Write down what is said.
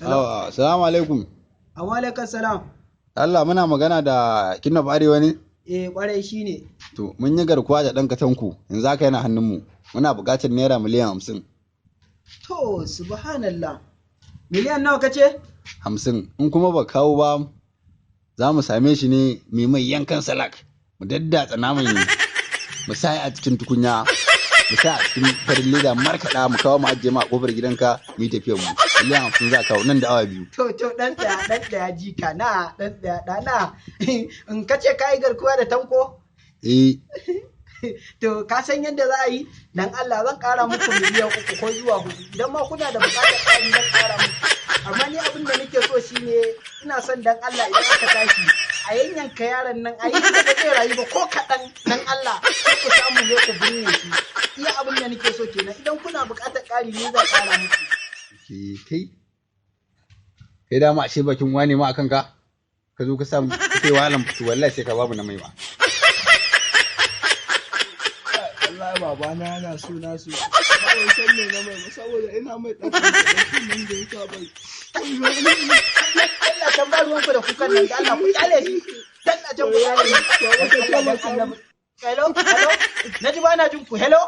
Assalamu alaikum. Amma alaikum salam. Allah, muna magana da King of Arewa ne? Eh, kwarai, shine. To, mun yi garkuwa da ɗan katanku, yanzu haka yana hannunmu. Muna buƙatar naira miliyan 50. To, subhanallah. Miliyan nawa kace? 50. In kuma ba kawo ba, za mu same shi ne mai yankan salak. Mu daddatsa naman, mu sa a cikin tukunya, mu sa a cikin farin leda, markaɗa, mu kawo, mu ajiye ma a ƙofar gidanka, mu yi tafiyar mu. Miliyan 50 za a kawo nan da awa 2. To, dan tsaya, dan tsaya, jika na, dan tsaya ɗana. In kace ka yi garkuwa da Tanko? Eh. To, ka san yadda za a yi? Dan Allah zan ƙara muku miliyan 3 ko zuwa 4. Idan ma kuna da buƙatar ƙari, zan ƙara muku. Amma ni abin da nake so shine, ina son dan Allah idan aka tashi a yanyanka yaron nan, a yi da ba zai rayu ba ko kaɗan, dan Allah sai ku samu ne ku binne shi. Iya abin da nake so kenan. Idan kuna buƙatar ƙari, ni zan ƙara muku. Ke kai. Kai dama ashe bakin wane ma akan ka? Ka zo ka samu kai wahalan fito, wallahi sai ka babu na mai ma. Wallahi babana yana so na so. Ba wai san me na mai ba, saboda ina mai ɗaukar kuɗin nan da ya saba. Allah, can ba ruwanku da kukan nan, da Allah ku kyale shi. Dan a can ku kyale shi. Baba, ka taimaka. Hello, hello. Na ji, ba na jin ku. Hello.